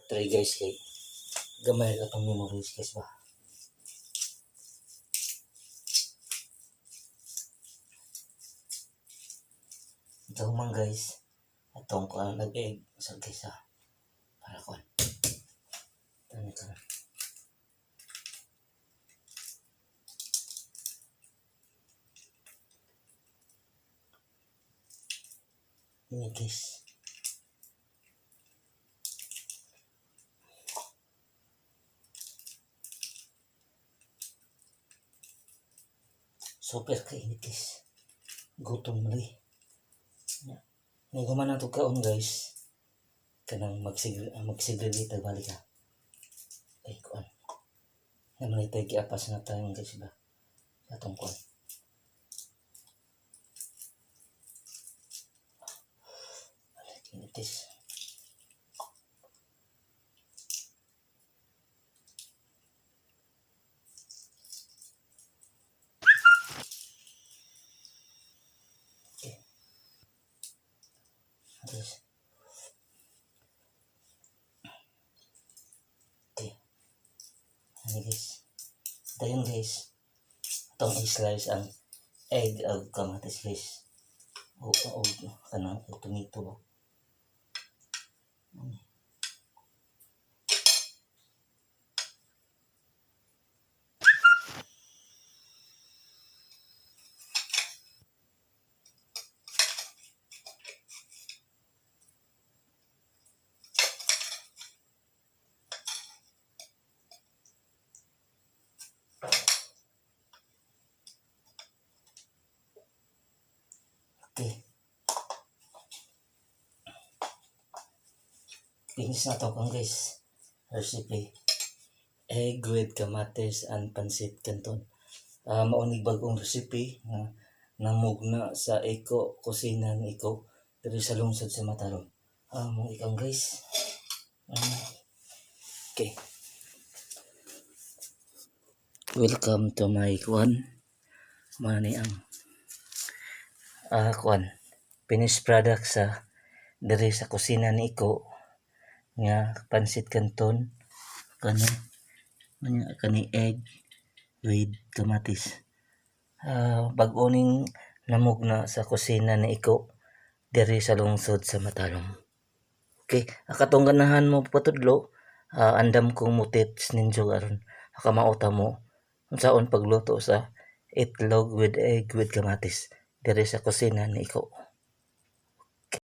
Try, guys, kay gamay ra tong memories, guys, ba. Ito man, guys, atong kuan nag-egg sa, guys, ha, para kuan. Tani ka. Ini, guys. Super kainit, guys. Gutom na lagi. May human na to kaon, guys. Kanang magsigrid balik ha. Ay, kuan. Naman ito giapas na tayo, guys, ba. Sa atong kuan. Init, guys. Okay. Guys. Okay. Ano, guys? Dayon, guys. Atong i-slice ang egg ug kamatis, guys. O kanang o tomato ba. Ano? Okay. Finish na to kung, guys. Recipe. Egg with kamatis and pansit canton. Mao ning bagong recipe nga namugna sa Eko kusina ni Eko diri sa lungsod sa Matalom. Mong ikaw, guys. Okay. Welcome to my kuan. Mao ni ang kuan finished product sa diri sa kusina ni Eko nga pansit canton, kani kani egg with kamatis. Bag-o ning namugna sa kusina ni Eko diri sa lungsod sa Matalom. Okay, katong ganahan mo patudlo, andam kong mo-teach ninyo aron makamao mo unsaon pagluto sa itlog with egg with kamatis diri sa kusina ni Eko.